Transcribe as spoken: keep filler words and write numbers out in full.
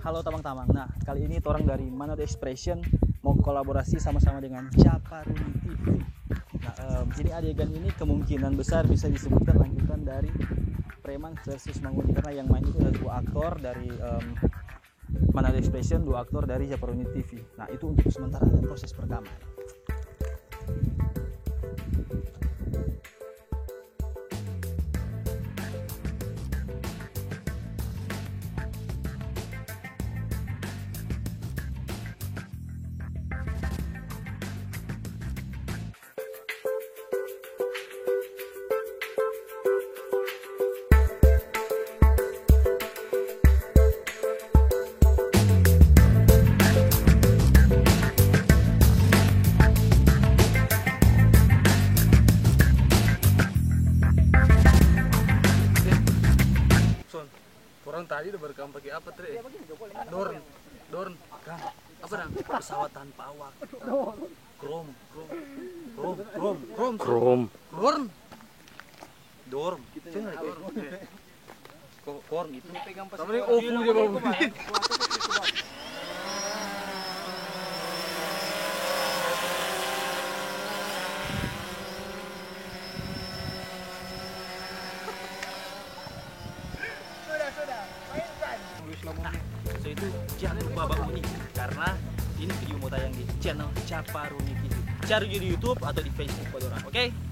Halo tamang-tamang. Nah, kali ini torang dari Manado Expression mau kolaborasi sama-sama dengan Caparuni T V. Nah, em, ini adegan ini kemungkinan besar bisa disebutkan lanjutan dari Preman versus Manguni, karena yang main itu ada dua aktor dari, em, Manado Expression, dua aktor dari Caparuni T V. Nah, itu untuk sementara dan proses perekaman. Son, orang tadi udah berkam pakai apa, Tre? Dorn, dorn, kan? Apa dang? Pesawat tanpa awak. Krom, krom, krom, krom, krom. Krom. Dorn. Dorm. Dorm. Ko-, korn itu. Ini pegang pas. Tapi ini awful dia, Bang. Sudah, sudah. Mainkan. Nah, so itu jangan lupa bangun nih, karena ini video mau tayang di channel Caparuni T V. Cari di YouTube atau di Facebook pa dorang, oke?